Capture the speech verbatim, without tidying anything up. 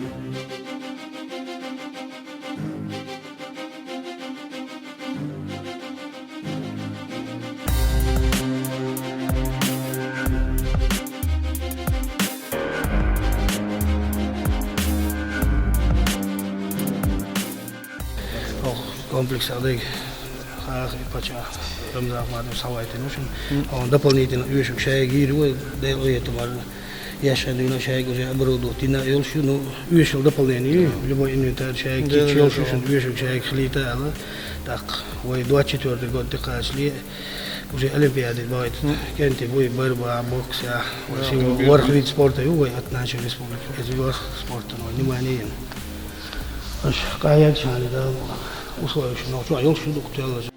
Оха комплекса дайга хьаха и паччахь Рамзан Ахматович схьавайтина ву шуна. Оха дополнительно оьшург шайга йийр вай, Дела оьту мара. Яшха дуьйна шайга уже оборудовать дина йолуш ю, ну, оьшург дополнение ю, любой инвентарь шайга кийча йолуш ю, шуна оьшург шайга хилийта аьлла. ТӀаккха вай двадцать четвёртый год тӀекхачале уже олимпиаде бахийта. КӀентий вай борьба, бокс, я, вай ши ворхӀ вид спорта ю вай от нашей республики. Иза ворхӀ спорта вай внимание йина. Аша къахьегча хьале да условия шу нохчо йолуш ю дукха тоьллача.